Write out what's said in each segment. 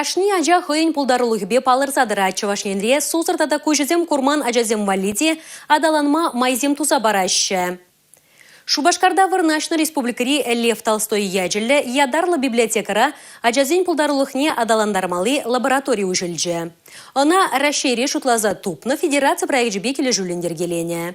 Кашни ача хӑйӗн пултарулӑхӗпе палӑрса тӑрать. Чӑваш Енре сусӑр тата куҫӗсем курман ачасем валли те аталанма майсем туса параҫҫӗ. Шупашкарта вырнаҫнӑ республикӑри Лев Толстой ячӗллӗ ятарлӑ библиотекӑра ачасен пултарулӑхне аталантармалли лаборатори уҫӑлчӗ. Ӑна Раҫҫейре шутласа тупнӑ федераци проекчӗпе килӗшӳллӗн йӗркеленӗ.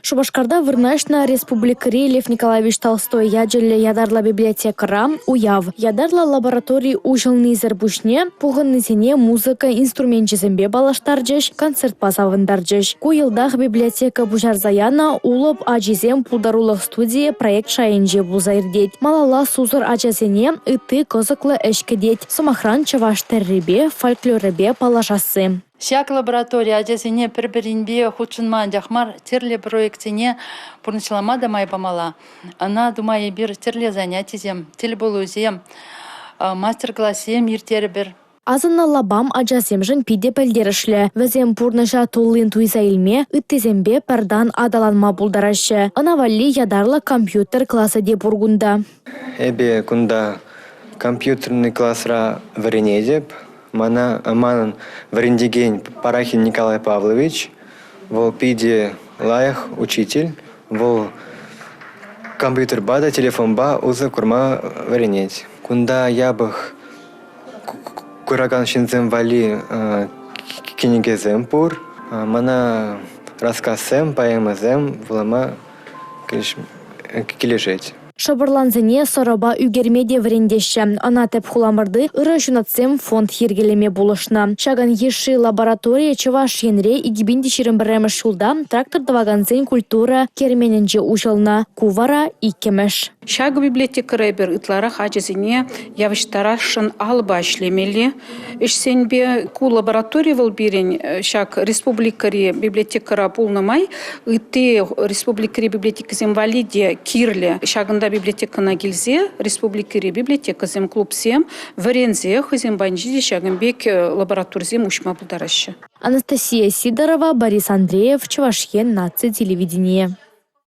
Шупашкарта вырнаҫнӑ республикӑри Лев Николаевич Толстой ячӗллӗ ятарлӑ библиотекӑра уяв. Ятарлӑ лаборатори уҫӑлнисӗр пуҫне пухӑннисене музыка инструменчӗсемпе паллаштарчӗҫ, концертпа савӑнтарчӗҫ. Ку йӑлтах библиотека пуҫарса янӑ «Улӑп ачисем» пултарулӑх студийӗ проект шайӗнче пулса иртет. Малалла сусӑр ачасене ытти кӑсӑклӑ ӗҫ кӗтет. Сӑмахран, чӑваш тӗррипе, фольклорӗпе паллашасси. Ҫак лаборатори ачасене пӗр-пӗринпе хутшӑнма анчах мар, тӗрлӗ проектсене пурнӑҫлама та май памалла. Ӑна тума эпир тӗрлӗ занятисем, тӗлпулусем, мастер-классем ирттерӗпӗр. Асӑннӑ лапам ачасемшӗн питӗ пӗлтерӗшлӗ. Вӗсем пурнӑҫа туллин туйса илме, ыттисемпе пӗр тан аталанма пултараҫҫӗ. Ӑна валли ятарлӑ компьютер класӗ те пур кунта. Эпӗ кунта компьютерный класра вӗренетӗп. Мана манӑн вӗрентекен Парахин Николай Павлович, вӑл питӗ лайӑх учитель, вӑл компьютерпа та телефонпа усӑ курма вӗренет. Кунта япӑх куракан ҫынсем валли кӗнекесем пур. Мана рассказсем, поэмӑсем вулама килӗшет. Шӑпӑрлансене сӑрӑпа ӳкерме те вӗрентеҫҫӗ. Ӑна тӗп хуламӑрти «Ырӑ ҫунатсем» фонд йӗркелеме пулӑшнӑ. Ҫакӑн йышши лаборатори Чӑваш Енре 2021-мӗш ҫулта трактор тӑвакансен культура керменӗнче уҫӑлнӑ. Ку вара иккӗмӗш. Ҫакӑ библиотекӑра эпир ытларах ачасене явӑҫтарасшӑн алӑпа ӗҫлемелле ӗҫсемпе. Ку лаборатори вӑл пирӗн ҫак республикӑри библиотекӑра пулнӑ май ытти республикӑри библиотекӑсем валли те кирлӗ. Ҫакӑнта библиотекӑна килсе республикӑри библиотекӑсем, клубсем вӗренсе хӑйсем патӗнче те ҫакӑн пек лабораторисем уҫма пултараҫҫӗ. Анастасия Сидорова, Борис Андреев, Чӑваш Ен наци телевиденийӗ.